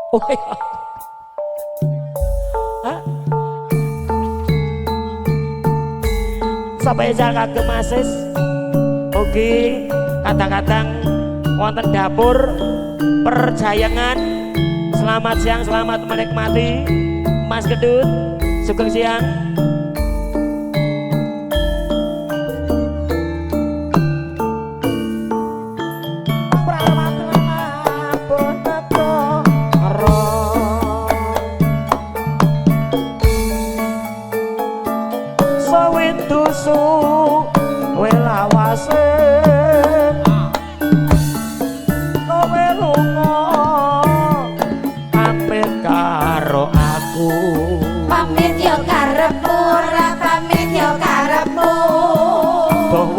Oh iya. Hah? Spesial kagem Asis. Ugi kadang-kadang wonten dapur perjayangan. Selamat siang, selamat menikmati Mas Gendut. Sugeng siang.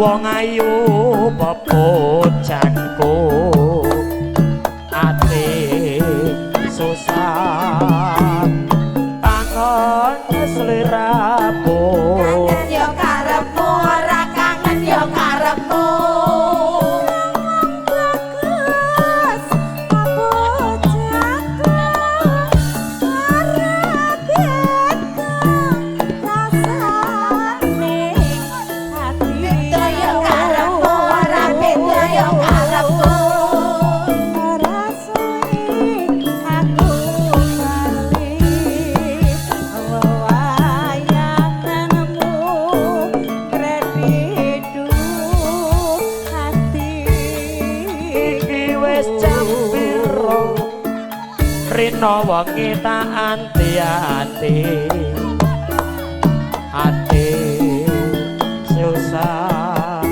Wong ayu pepujanku ati susah kangen sliramu, kangen yo karepmu ora kangen yo karepmu. Bagus pepujanku ora beda rasane ati. Rino wengi tak anti-anti ati susah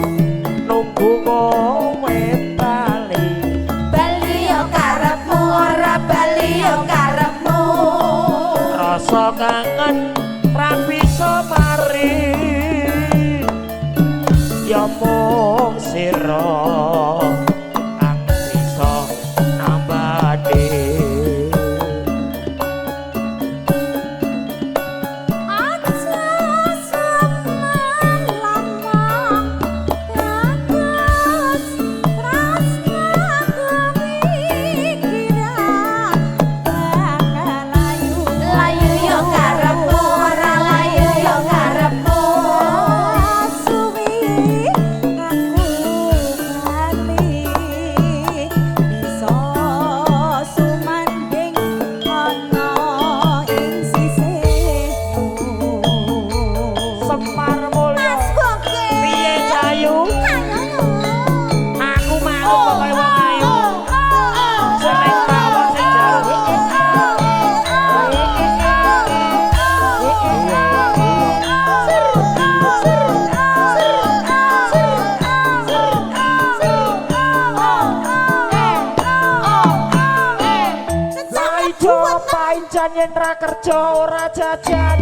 nunggu kowe bali. Bali yo karepmu ora bali yo karepmu. Rasa kangen ra bisa mari ya mung sira kang bisa nambani. Yen ra kerja ora jajan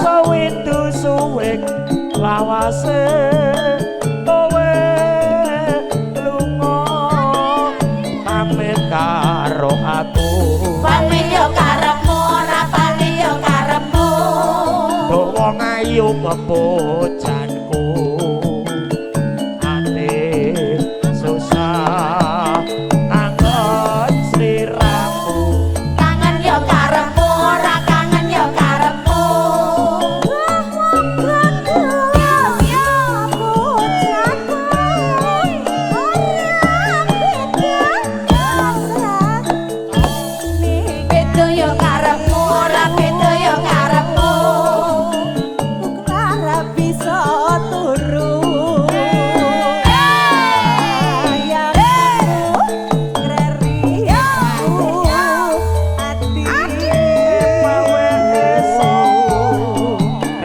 sawindu suwek lawase kowe lunga pamit karo aku. Pamit yo karepmu ora pamit yo karepmu. Wong ayu pepujanku ati susah kangen sliramu. Kangen yo karepmu ora kangen yo karepmu. Beda yo karepmu ora beda yo karepmu. Ora bisa turu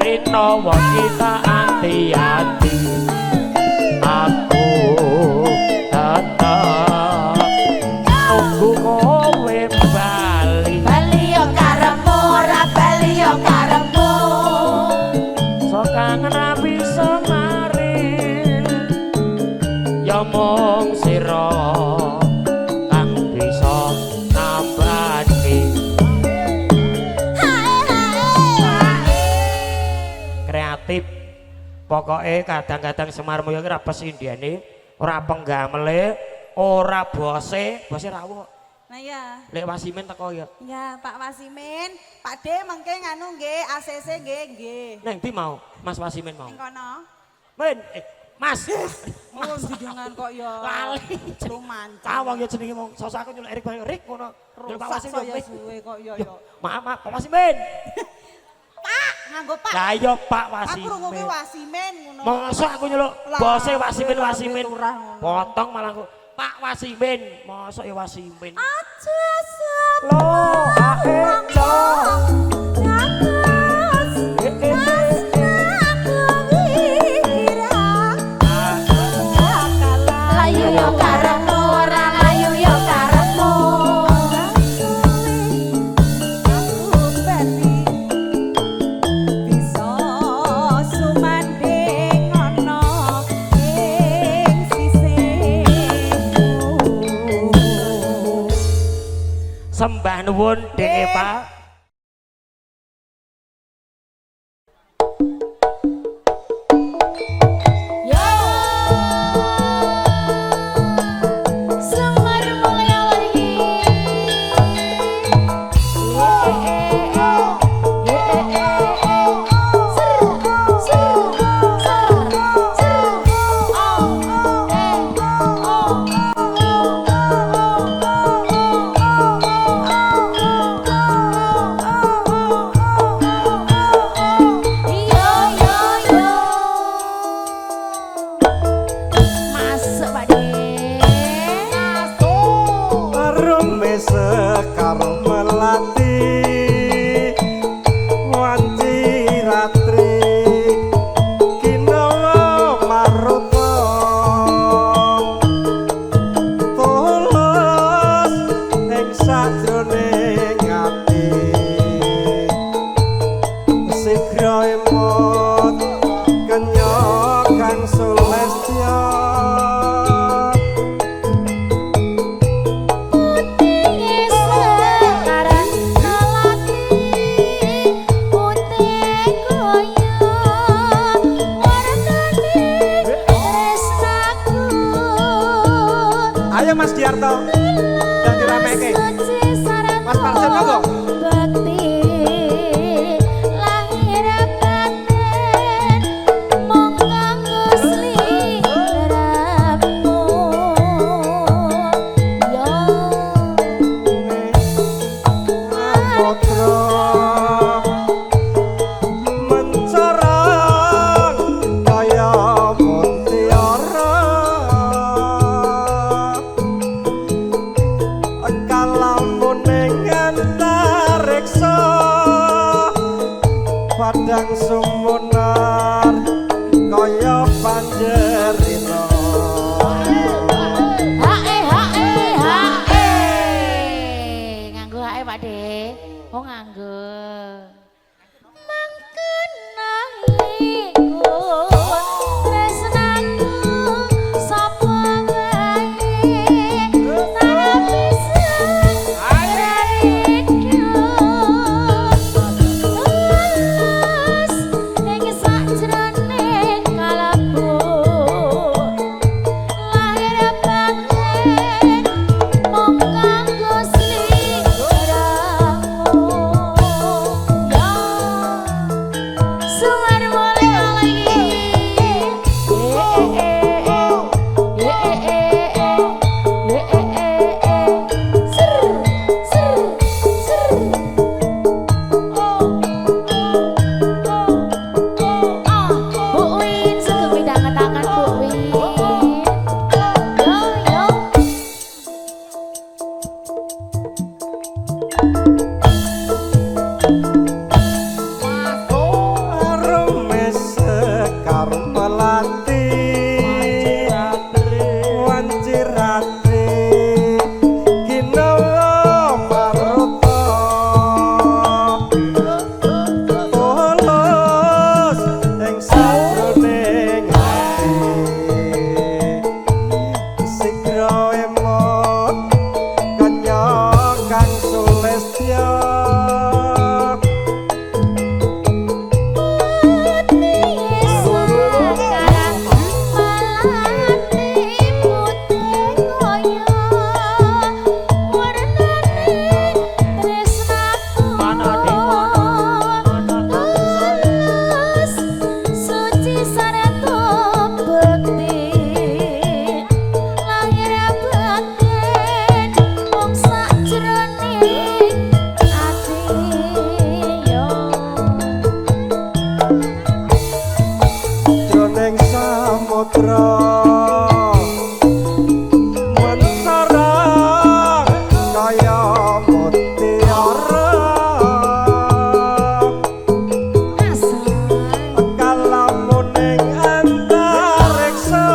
Rino wengi tak anti-anti aku tetep nunggu kowe bali. Bali yo karepmu ora bali yo karepmu. So kangen ra bisa mari ya mung sira kang bisa nambani. Kreatif pokoke kadang-kadang Semar Mulyo ki ora pesindiane ora penggamele Ora bose, bose rawuh. Nah ya. Lek Wasimin teko ya. Ya, Pak Wasimin, Pak D mengke nganu nggih, ACC nggih nggih. Neng ndi mau? Mas Wasimin mau. Ning kono. Men, Mas. Oh, jenengan kok ya. Lali. Lumancang. Ah wong ya jenenge wong sosok aku nyeluk Erik bareng Erik ngono. Nyeluk Pak Rusak Wasimin saya yo. suwe kok ya Yo, ya. maaf, maaf, Pak Wasimin. Pak, nganggo Pak. Lah iya Pak Aku Wasimin. rungu ki Wasimin ngono. Mosok aku nyeluk Lah, bose Wasimin lambe Wasimin. turah ngono. Potong malah aku. Pak Wasimin, mosok ya Wasimin. Aja sebab Lo ae co. Layu yo karepmu ora layu yo karepmu. Bisa sumandhing ana ing sisihku. Sembah nuwun Dek Eva. Yo. Semar mulya lagi. Ser ser ser ser. Oh eh oh. Yo yo yo. Masuk Pak De. Masuk. Arume sekar melati wanci ratri kinawa maruta tulus ing sajroning ati sigra emot kenya kang sulestya. Putih sekaran melati, putih kaya warnane tresnaku. Ayo Mas Diarto, yang dirameke. Mas Parsen monggo. Bakti lahir batin mung kanggo sliramu. Yo. Putra mencorong kaya mutiara kalamun ing antariksa padang sumunar kaya panjerina. Hae hae hae. Nganggo hae Pak De. Oh nganggo. Mangkenaiku tresnaku sapa wae ora bisa ridu. Tulus ing sajroning kalbu. Lahir batin mung kanggo sliramu. Ya. Suar mulai lagi. Ser ser ser. Oh oh oh oh. Ah, Bu Win sugeng midhangetaken Bu Win. Yo yo. Arume sekar melati wanci ratri kinawa maruta tulus ing sajroning ati sigra emot kenya kang sulestya. Putih sekarang Samudra menterang kaya mutiara Asal kalamuning antariksa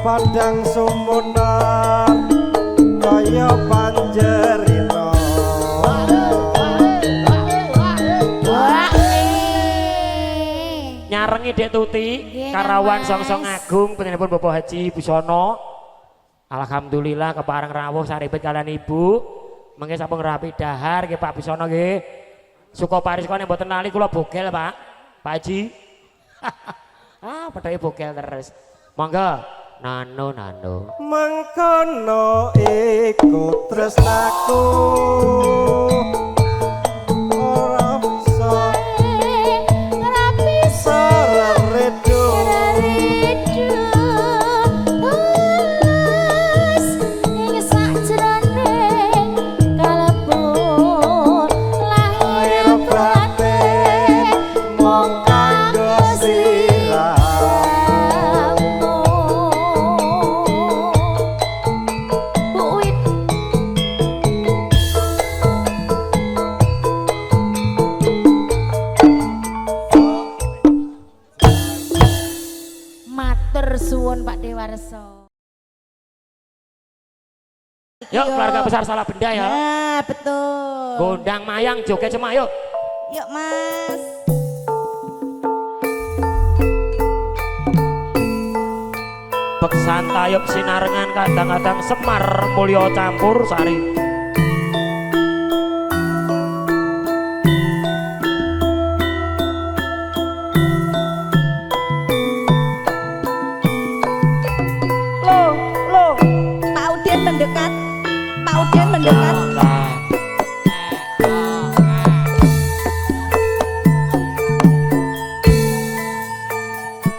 padang sumunar kaya panjerina. Wah. Nyarengi Dek Tuti, Nggih, Karawan Mas. Songsong Agung panjenenganipun Bapak Haji Busono. Alhamdulillah kepareng rawuh saribet kalian Ibu. Mengke sampun rapi dahar nggih Pak Busono nggih. Suka pariska nek mboten lali kula bogel, Pak. Pak Haji. Ah, padhae bogel terus. Monggo, nano nano. Mengkono iku tresnaku ora bisa Ora bisa seredo redu tulus ing sakjroning kalbu lahir lahir batin mung kanggo siramu. Bu Win matur suwun Pak Dewarso. Yuk keluarga besar salah benda ya. Nah, betul. Gondang mayang joget semak yuk. Yuk, Mas. Beksan tayub sinarengan kadang-kadang Semar mulya campur sari. Lo, lo. Pak Udin mendekat. Pak Udin mendekat. Lah.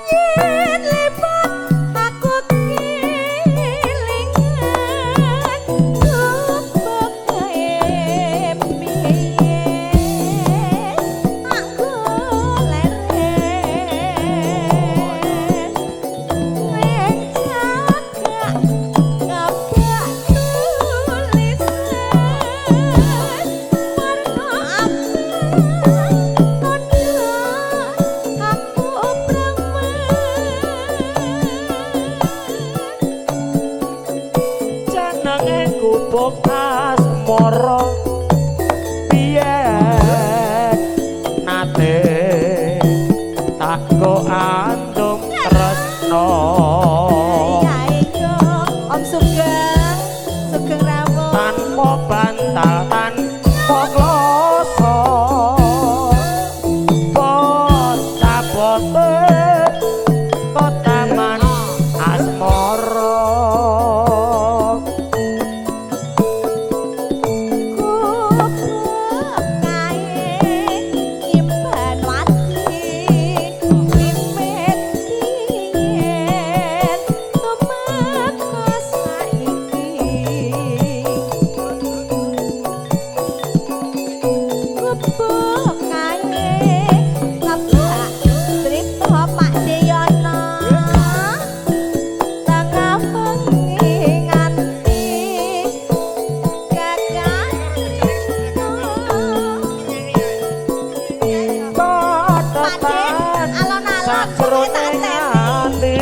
Yen lepat aku kelingan gubuk piye aku leren cakak kabak tulisan warna abang tondo aku preman. Jenenge gubuk asmara biyen nate tak go andum tresno. Iya, iya, Om Sugeng, Sugeng rawuh. Tanpa bantal tanpa kloso bot-sabote kotaman asmara. Gubuk kae nyimpen wati wiwit biyen tumeka saiki. Gubuk kae ngebak crita Pak Deyono tengah bengi nganti gagah. Patetan Alon-alon, sakjroning tak ati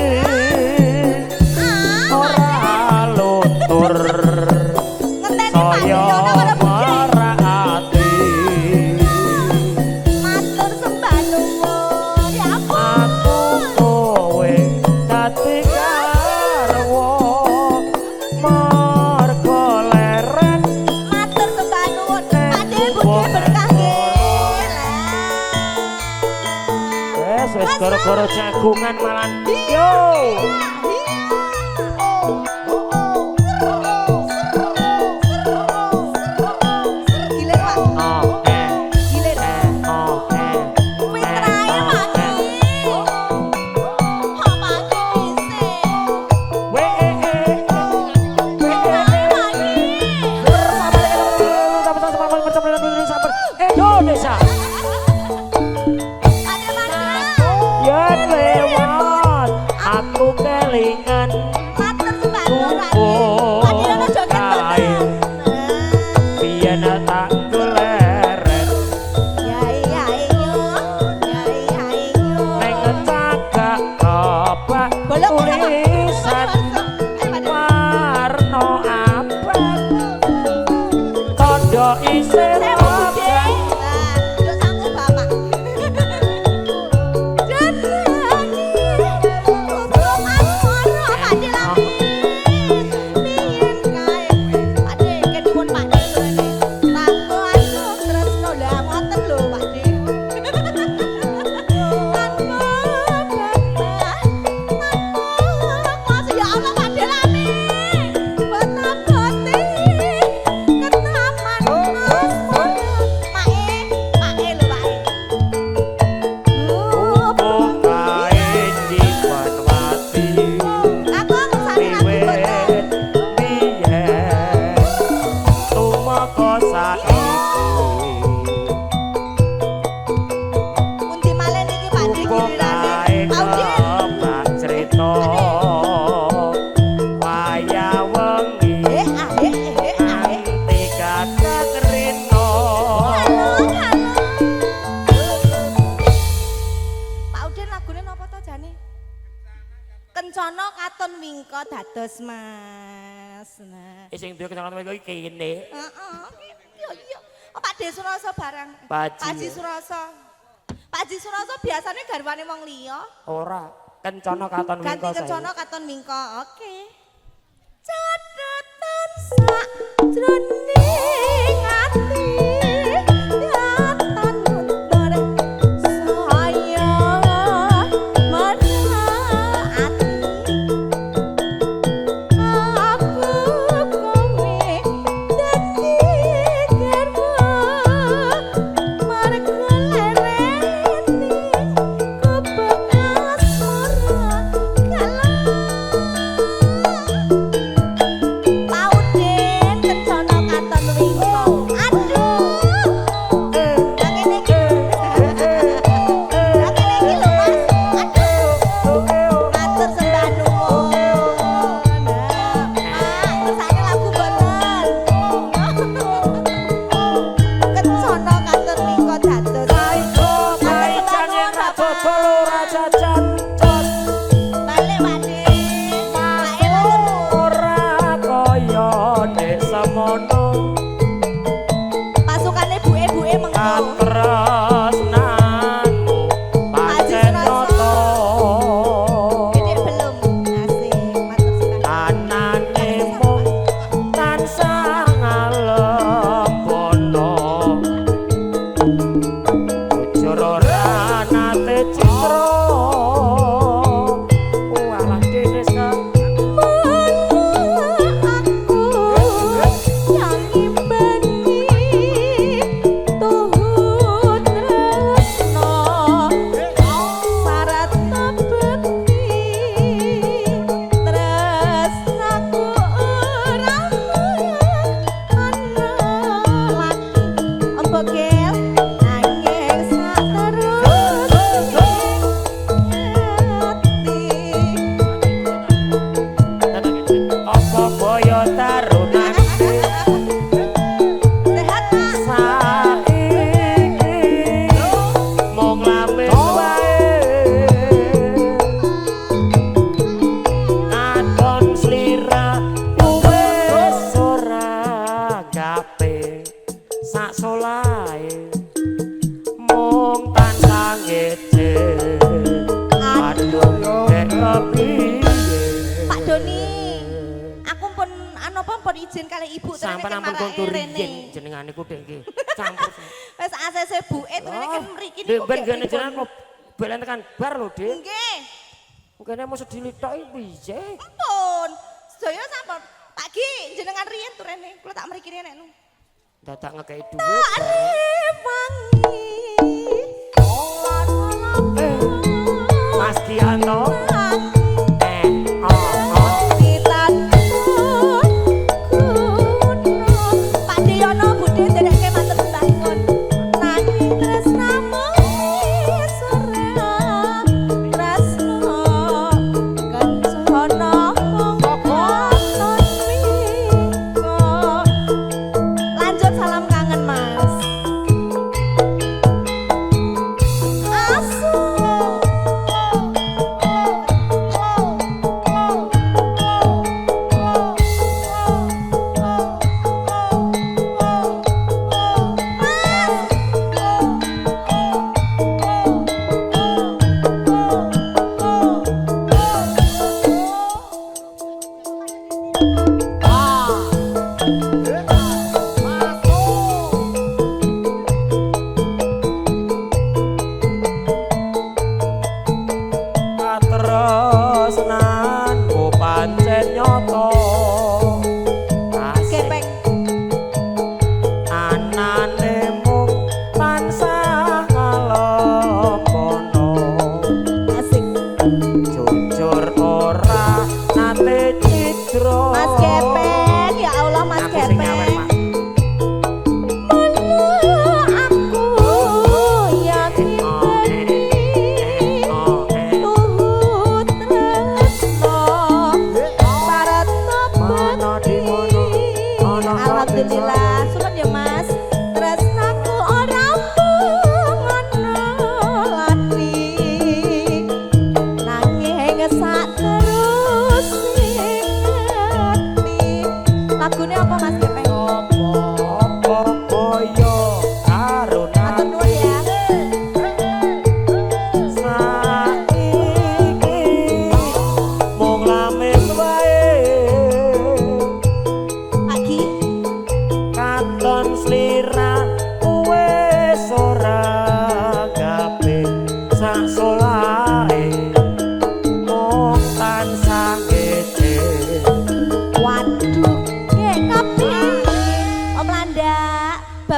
ora luntur Ngenteni Pak saya Deyono karo Bude. marati. Matur sembah nuwun. Ya ampun. Aku kowe dadi garwa mergo leren Matur sembah nuwun. Pak De Bude berkah nggih. Lah. Wes wis gara-gara jagungan malan yo. Gilir, Pak. Oh eh Gilir. oh eh Fitrahe Pak Ki. Kok Pak Ki dhisik? We e e we e e. Pak Ki. Indonesia Ada mana? yen lewat Udin. Kebak crita wayah wengi Eh ah eh eh ah eh. nganti gagak rino. Halo, halo. Pak Udin lagune napa to jane? Kencana katon wingko dados Mas. Nah. Eh, sing duwe kencana iki kene. Heeh. Iya iya. Oh, Pak De Surasa barang. Pak Haji, Pak Haji ya. Surasa. Pak Haji Surasa biasanya garwane wong liya. Ora, kencana katon Ganti wingko. kencana katon wingko. Oke. Catatan sak jroning ati katon nutur saya ati aku kowe dadi garwa marga lereni kebak asmara galau. Pak Udin kencana katon wingko. Aduh. Lah kene iki. Lah kene iki lho Mas. Aduh. Matur sembah nuwun. Nah, Pak, kersane lagu boten. Kencana katon wingko dados. Matur sembah nuwun Bapak. Ora jajan cos. Balik Pak De. Pak E matur nuwun. Ora kaya nek semono. Pasukane buke-buke mengko. Katresnanmu pancen Haji Surasa. nata. Dedek belum. Asik, matur sembah. Anane mung tansah ngalembono. Jujur ora nate citra. Walah Denis ka. Aku yang ngimbangi tuhu tresno syarat bekti tresnaku ora ana lagi embogel nanging sak terus ati. Apa boyo tarunane Sehat, Pak. Saiki mung lamis wae katon slira wis ora gape sak solahe mung tansah ngece. Aduh, dek kepiye. Pak Doni, aku pun anu apa pun izin kali ibu terene Sampeyan ampun marake kondur rene. riyin jenengan niku dek iki campur. Wis ACC buke terene kan mriki Dek niku. ben gek gene pripun. jenengan kok belen tekan bar lho, Dik. Nggih, Kene mau sedih tok iki piye? ampun. Sedaya sampun. Pak Gi, jenengan riyen turene. Kula tak mriki rene nu. Dadak ngekei dhuwit. Rewangi. Mas Gianto. Eh, oh, oh. Pak Deyono Bude ndereke matur sembah nuwun. Nanging tresnamu wis ora tresno kencana mung katon wingko. Lanjut salam kangen Mas. Asu.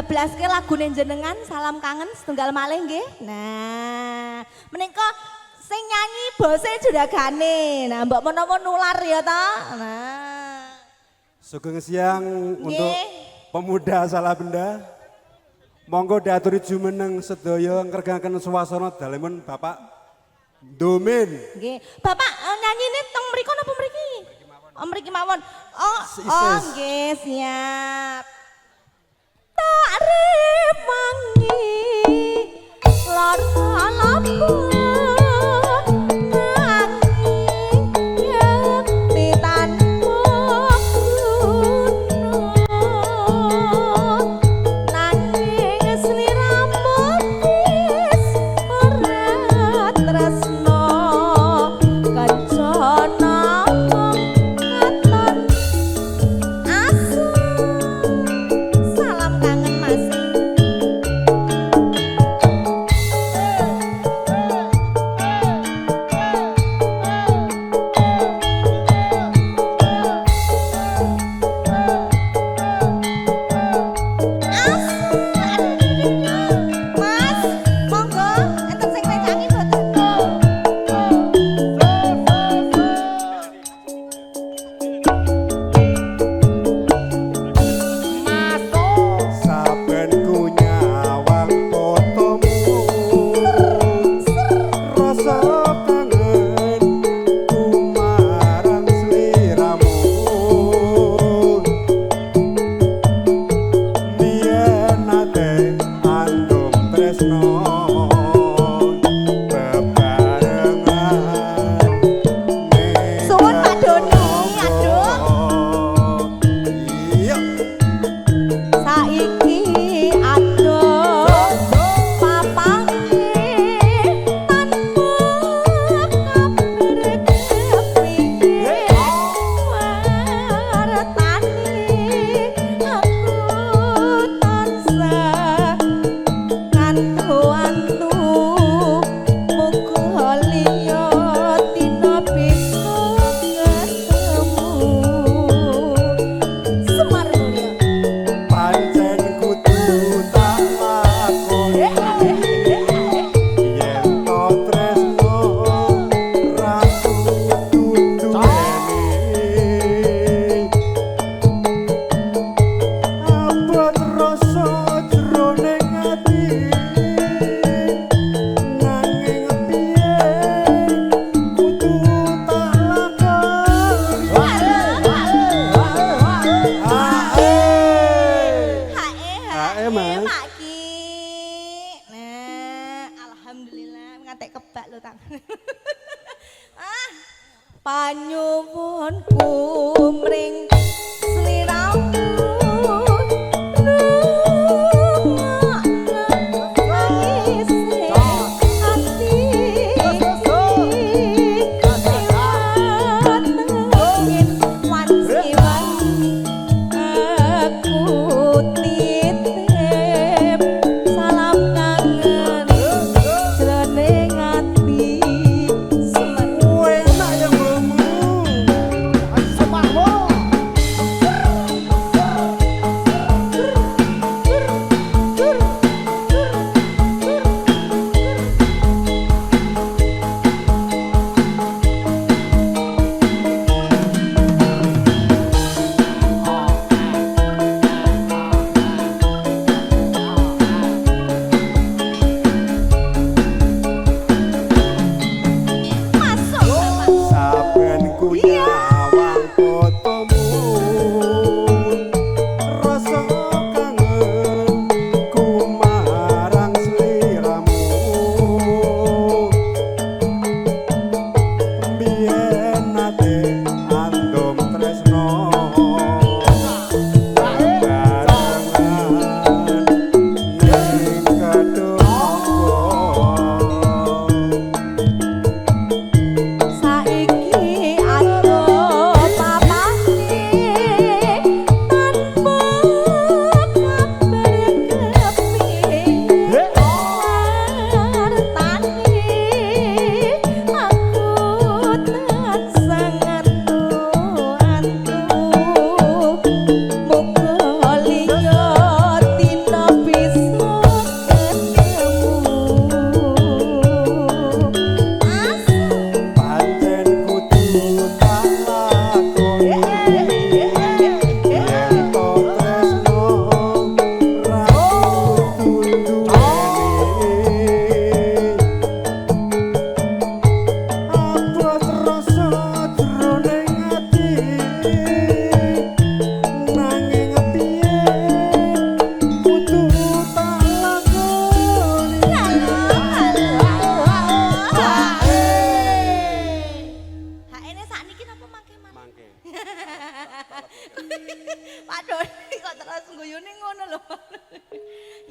Dibablaske lagune jenengan Salam Kangen setunggal malih nggih. Nah, menika sing nyanyi bose juragane. Nah, mbok menawa nular ya ta. Nah. Sugeng siang untuk Nggih. pemuda Salabenda. Monggo diaturi jumeneng sedaya ngregaken swasana dalemun Bapak Domin. Nggih. Bapak nyanyine teng mriku napa mriki? Oh, mriki mawon. Oh, Isis. oh nggih, siap. Tak remangi lara labu nanging yekti tanpa guna. Nanging sliramu wis ora tresna kencana mung katon asu. Salam kangen Mas. Asu, aduh, Mas, monggo enten sing recangi mboten? Saben ku nyawang fotomu, rasa kangen ku marang sliramu. Biyen nate andum tresno bebarengan. Suwun Pak Doni, aduh. Iya. Saiki adoh papange tanpa kabar kepiye wartane aku tansah ngantu-antu muga liya dina bisa ketemu. Semar Mulya. Pancen kudu tak lakoni yen to tresno ra kudu duweni. Abot rasa jroning ati nanging piye kudu tak lakoni. Ae. Hae, Hae, Mas. Pak Ki. Nah, alhamdulillah ngantek kebak lho tangan. Ah, panyuwunku mring sliramu nangise ati iki tengin wanci-wanci aku titip salam kangen jroning ati. Semar. Enak ya mbokmu.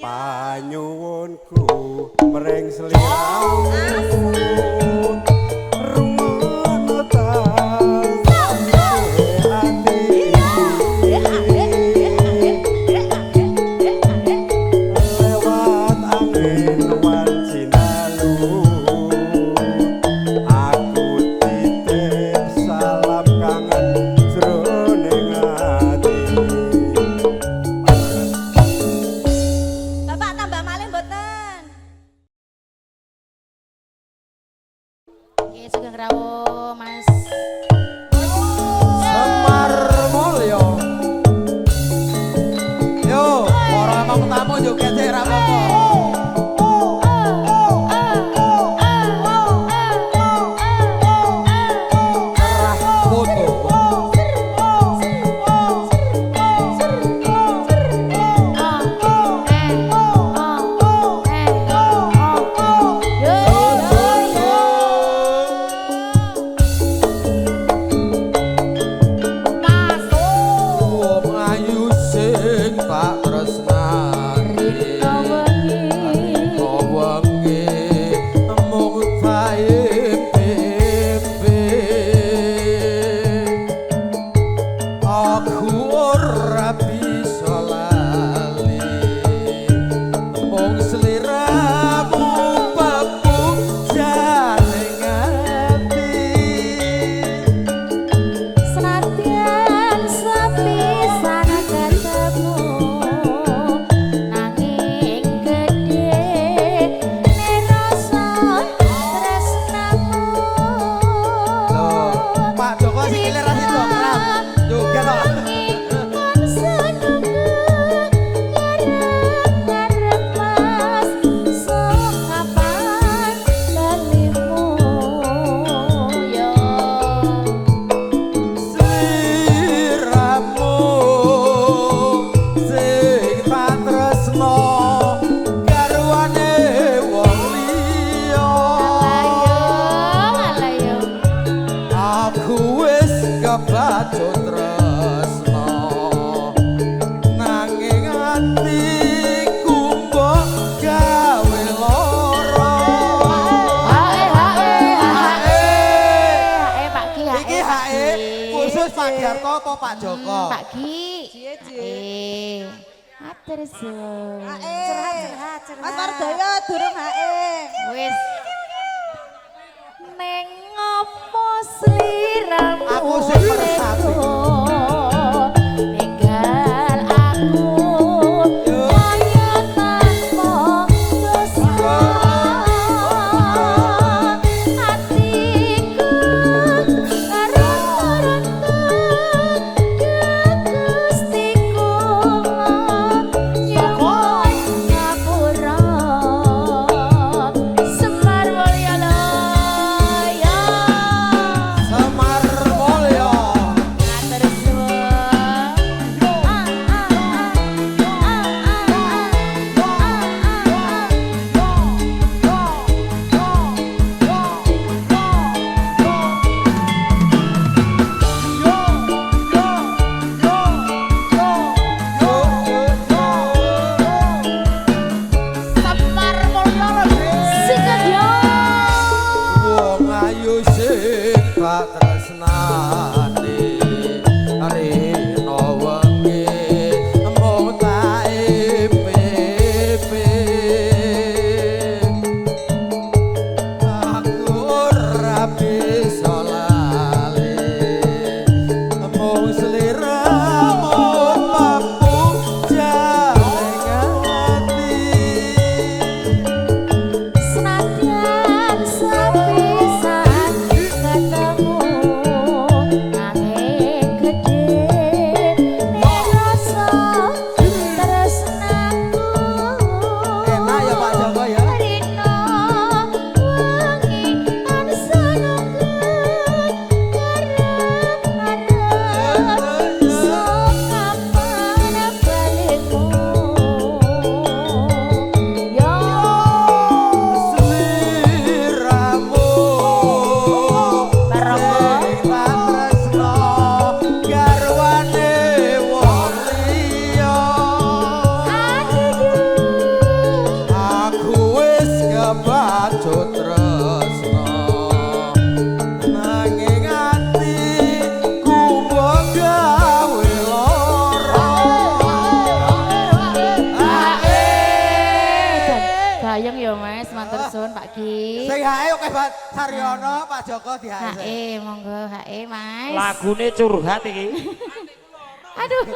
Panyuwunku mring sliramu rungono ta ati lewat angin wanci dalu aku titip salam kangen jroning ati. Bapak tambah malih mboten? Nggih, sugeng rawuh, Mas. Semar Mulyo. Yo, ora mau tamu joget sik ra apa-apa. Kerah foto. Wong ayu sing tak tresnani. Rina wengi mung taimpe. Aku ora bisa lali mung sliramu pepujane ati. Senadyan sepisan ketemu nanging gedhe ne rasa tresnamu. Loh, Pak Joko sikile ra sido kerap. Joget kok. Sliramu sing tak tresno garwane wong liya. Aku wis kebacut tresno nanging atiku mbok gawe lara. Iki HE khusus Pak Giarto apa Pak Joko? Pak Gi. Cie, cie. Matur suwun. HE. Mas Wardoyo durung HE. Wis. Neng ngopo sliramu? Aku sing meresapi. Ninggal aku kaya tanpa dosa. Atiku ronta-ronta ke Gustiku nyuwun ngapura. Semar Mulya ya. Semar Mulya. Matur suwun. Semar Mulya Sikat yo. Wong ayu sing tak tresnani rina wengi mung tak impi. Aku ora bisa lali mung sliramu pepujane ati. Senadyan sepisan ketemu Sing hae oke banget. Saryono, Pak Joko di hae. HE monggo HE Mas. Lagune curhat iki. Aduh.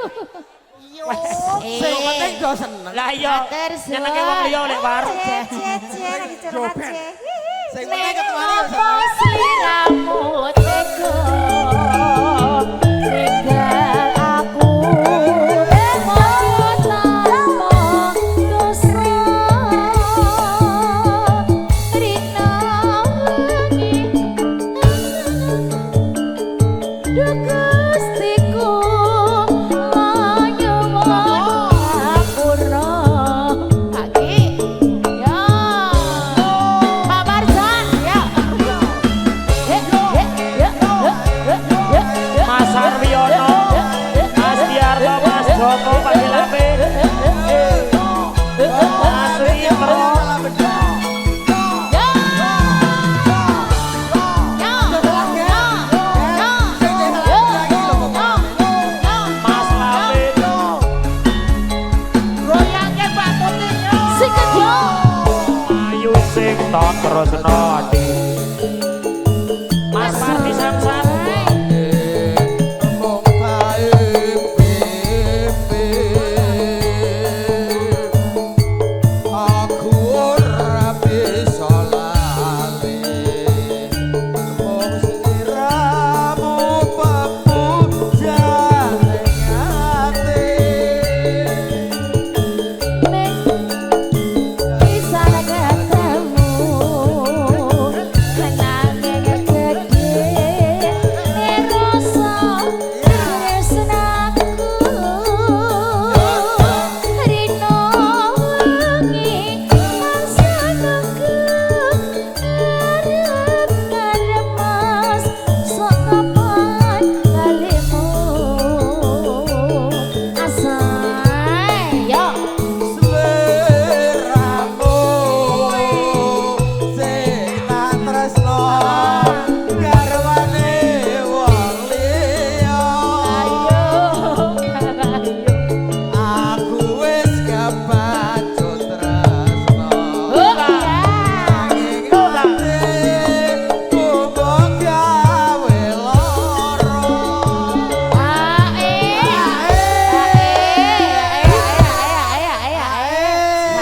Yo, sing penting do seneng. Lah iya. Nyenengke wong liya lek war. Cie cie lagi curhat cie. Sing penting ketuane yo Apa sliramu tega ninggal aku tanpa dosa rina wengi duh Gustiku nyuwun ngapura. Pak Ki ya Pak Marjan ya. Mas Sarwiono, Mas Diarto, Mas Joko, Pak Lape. Mas Wipro. Ya. Ya. Ya. Mas Lape. Sing yo. Ayu sing tak tresnani. Mas Pardi Samsat. Mung bae pipi. Aku ora bisa lali. Mung sliramu pepujane ati. Ning bisa ketemu kenange gedhe ning rasa tresnaku rino wengi mangsanaku arep arep mas sok kapan balimu asai yo. Sliramu sing tak tresno garwane wong liya. Ayo, Aku wis kepacut tresno. Oh iya. Nanging atiku mbok gawe lara. Ae. Ae, ae, ae, ae,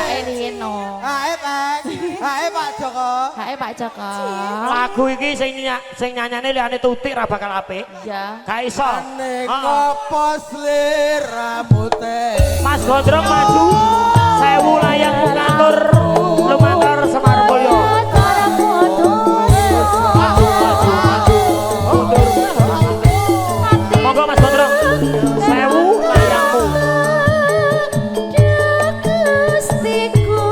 ae rino. Ae, Pak. Ae, Pak Joko. Ae Pak Joko. Lagu iki sing sing nyanyane liyane Tutik ra bakal apik. Iya. Gak iso. Ning Heeh. apa sliramu teh? Mas Gondrong maju. Sewu layang kantor lumantar Semar Mulyo. Maju maju mundur. Monggo Mas Gondrong. Sewu layangmu. Gustiku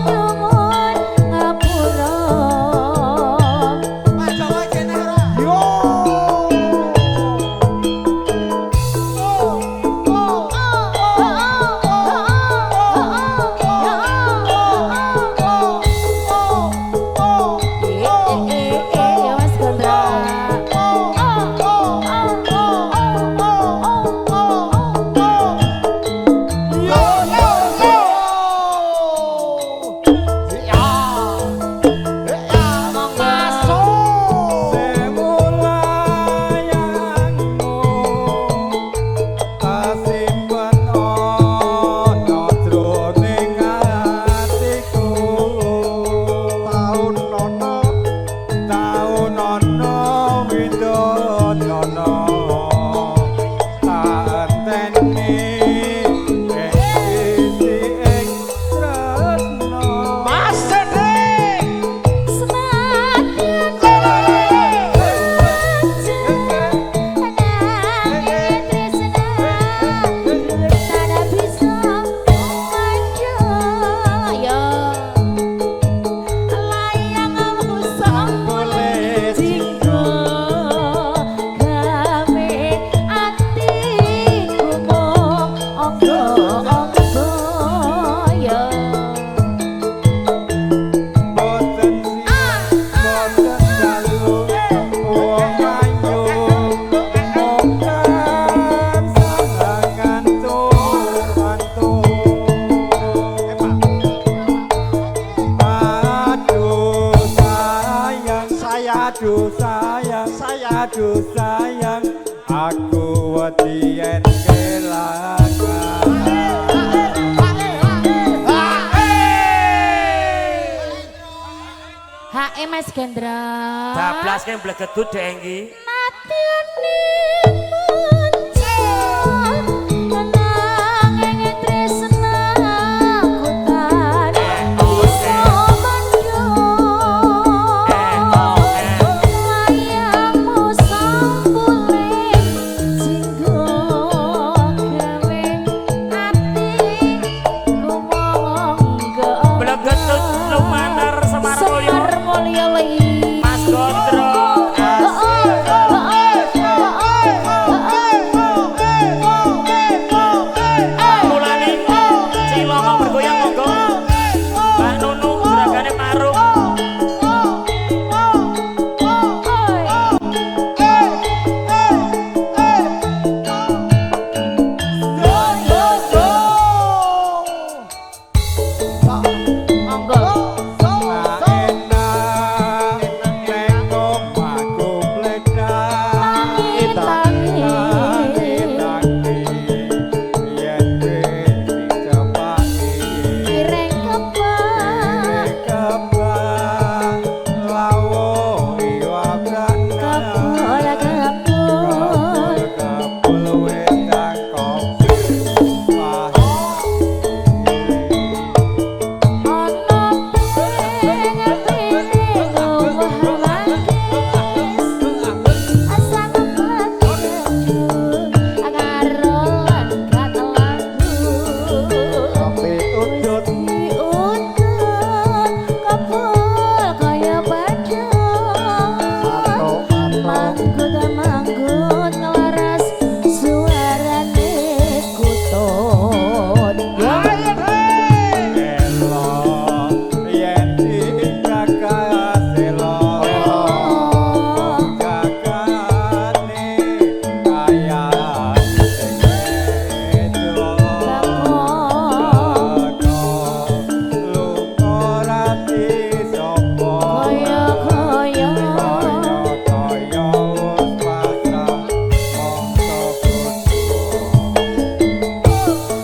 nyuwun ngapura. Pak Joko jene ora? Yo. Ya Mas Gondrong. Yo yo yo. Ya. Sewu layangmu kasimpen ana jroning atiku. Taun ana taun ana widodono tak enteni ing sisi ing tresno. Mas Sedik. Boleh. Aduh sayang, Sayang. Aduh sayang, aku wedi yen kelangan. HE Mas Gendra. Bablas ke mblegedut dek iki. Natine muncul nanging tresnaku tan bisa mandho. Layangmu sampule jinggo gawe ati kumonggo. Mblegedut lumantar Semar Mulyo. Semar Mulyo li. Mas Gondro. Mulane Ciloko bergoyang monggo. Mbak Nunu juragane Parung. Monggo. Enak neng omahku mledak. Tangi Tangi tangi yen wis dicepaki. Kireng kebak Kebak lawo iwak kebul kebul. Kebul wedang kopi pahit. Ana ping ping omah manggis. Asal petunjuk karo langkat lagu. Kopi udut. Diudut kebul kaya badhog. Manggut manggut nglaras suarane kutut. Elo yen digagas elo gagane kaya sing wedok. Bakon Lunga ra disapa. kaya kaya. Kaya wis pasrah mangsa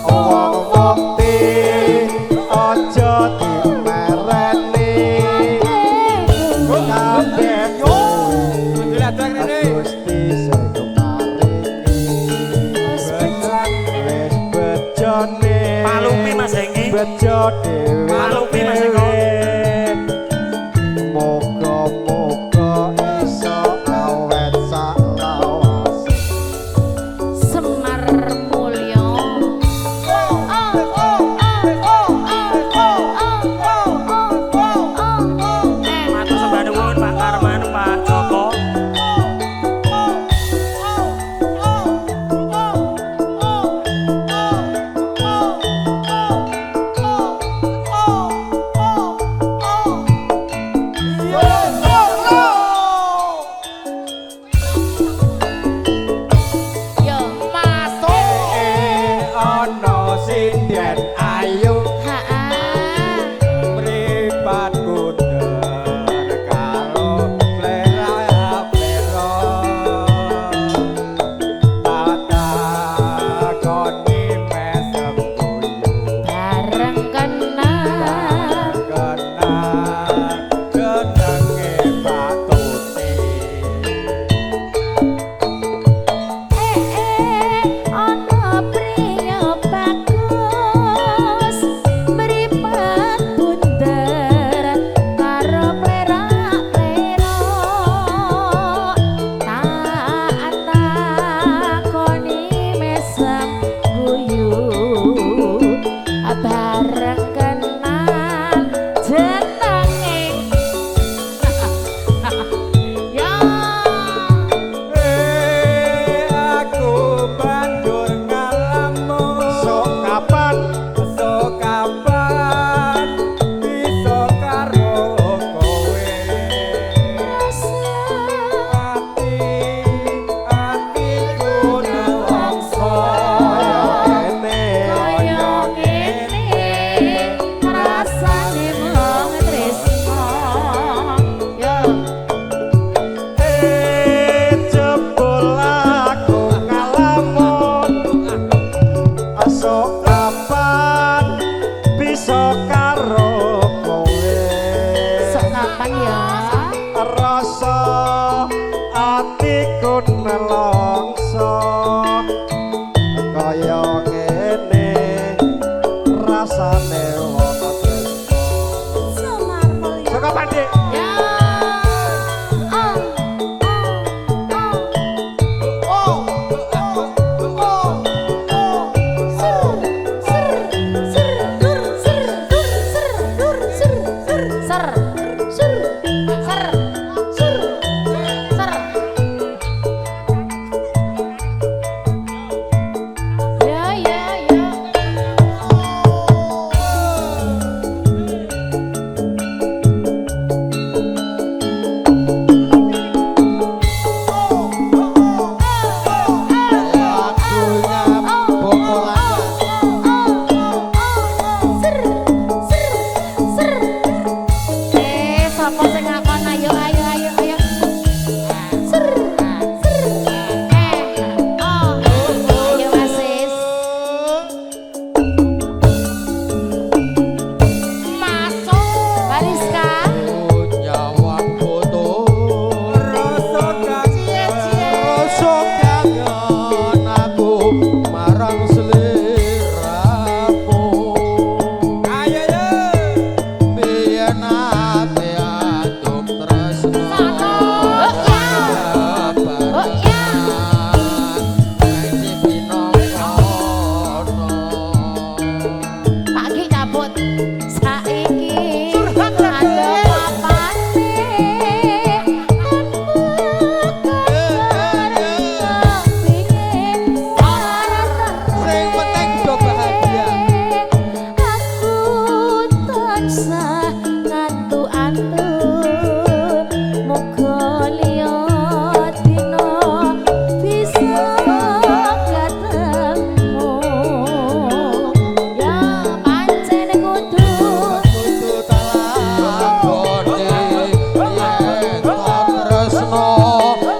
Wong mukti aja dimereni. Kabeh kudu. Gusti sing paringi. Wis Wis bejone. Palupi Mas Hengki. Bejo dhewe. Palupi Mas Eko. Muga-muga iso awet saklawase. Semar Mulyo. Matur sembah nuwun Pak Karman, Pak Joko. Atiku nelongso kaya ngene rasane wong tresno. Semar Mulya. Saka Pandhe. Ya. Oh. Oh. Oh. Ser ser ser dur ser dur ser dur ser ser ser ser ser ser ser. Ya ya ya. Lagunya Bokolan. Ser ser ser. Sapa sing ngakon ayo ayo ayo ayo. Ser ser. Oh. Ayo Mas Sis. Masuk. Bariska. Nyawa foto. Rasa Cie cie. Rasa kangen aku marang sliramu. Ayo yo. Biyen ate adom tresno. Oh ya. Oh ya. Ngaji pinongkono. Pak Ki cabut. Saiki ada papane. Sing penting do bahagia. Aku tansah ngantu-antu. Muga liya dina bisa ketemu. Ya pancen kudu Kudu talakone yen to tresno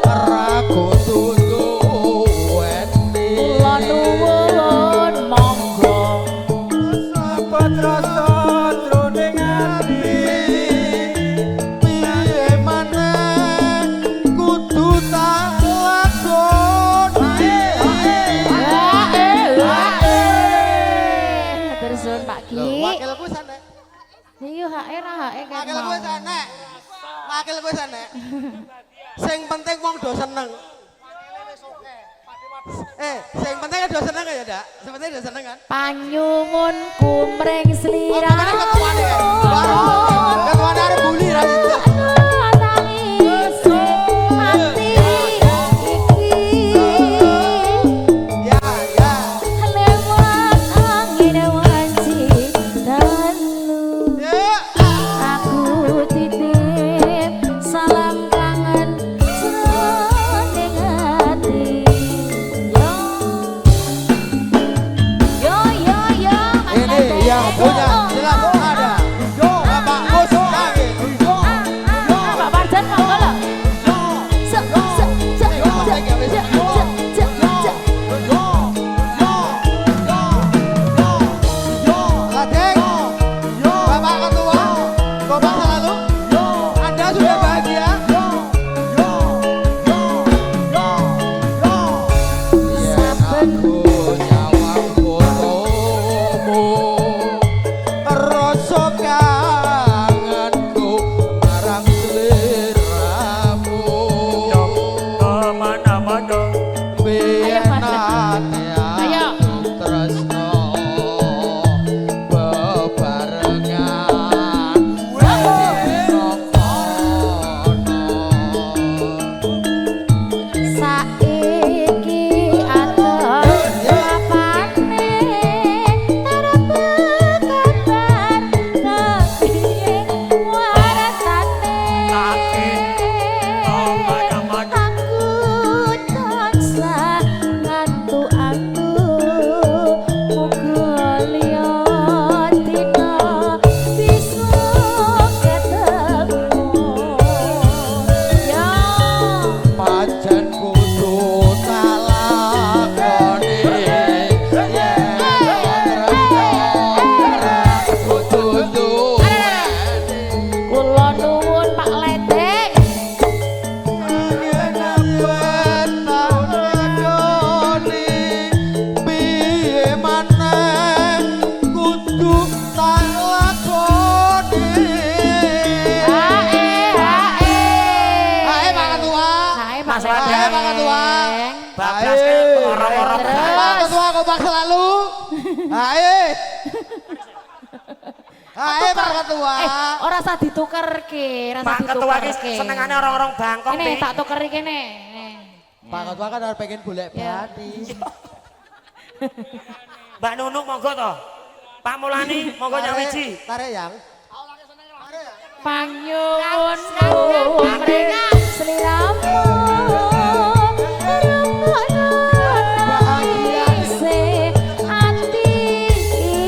ora kudu duweni. Kula nuwun monggo. Sapa trasa jroning ati. Piye maneh kudu tak lakoni. Terus suwun Pak Ki. Wakilku sanek. Iya hae ra hae kan. Wakilku sanek. Wakilku sanek. Sing penting wong do seneng. Sing penting do seneng ya, Dak. Sing penting do seneng kan. Panyuwunku mring Oh, sliramu. ketuane kan. Ketuane arep buli ra itu. Tangise ati iki. Ya, ya. Lewat angin wanci dalu. Ya. Aku titip salam kangen jroning ati. Yo yo yo yo Mas Ini Lete. yang punya jelas ada. Bapak Mus Nangis. Pak Selada. Ayo Pak Ketua. Bablas Ayo. orang-orang. Pak Ketua kompak selalu. Ayo. Ayo Pak Ketua. Ora usah ditukerke, ora usah Pak Ketua ki ditukerke. senengane orang-orang Bangkok. Ini Pi. tak tuker kene. Nih. Pak Ketua kan harus pengen golek Ya. bati. Mbak Nunuk monggo to. Pak Mulani monggo nyawiji. Tarik yang. Panyuwunku mring Sliramu rungokno nangise ati iki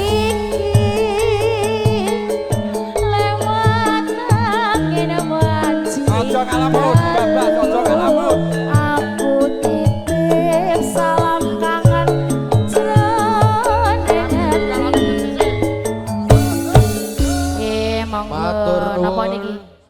lewat angin waji. Aja ngalamun, bablas, aja ngalamun. Aku titip salam kangen jroning ati. Monggo. Matur Napa nuwun. niki?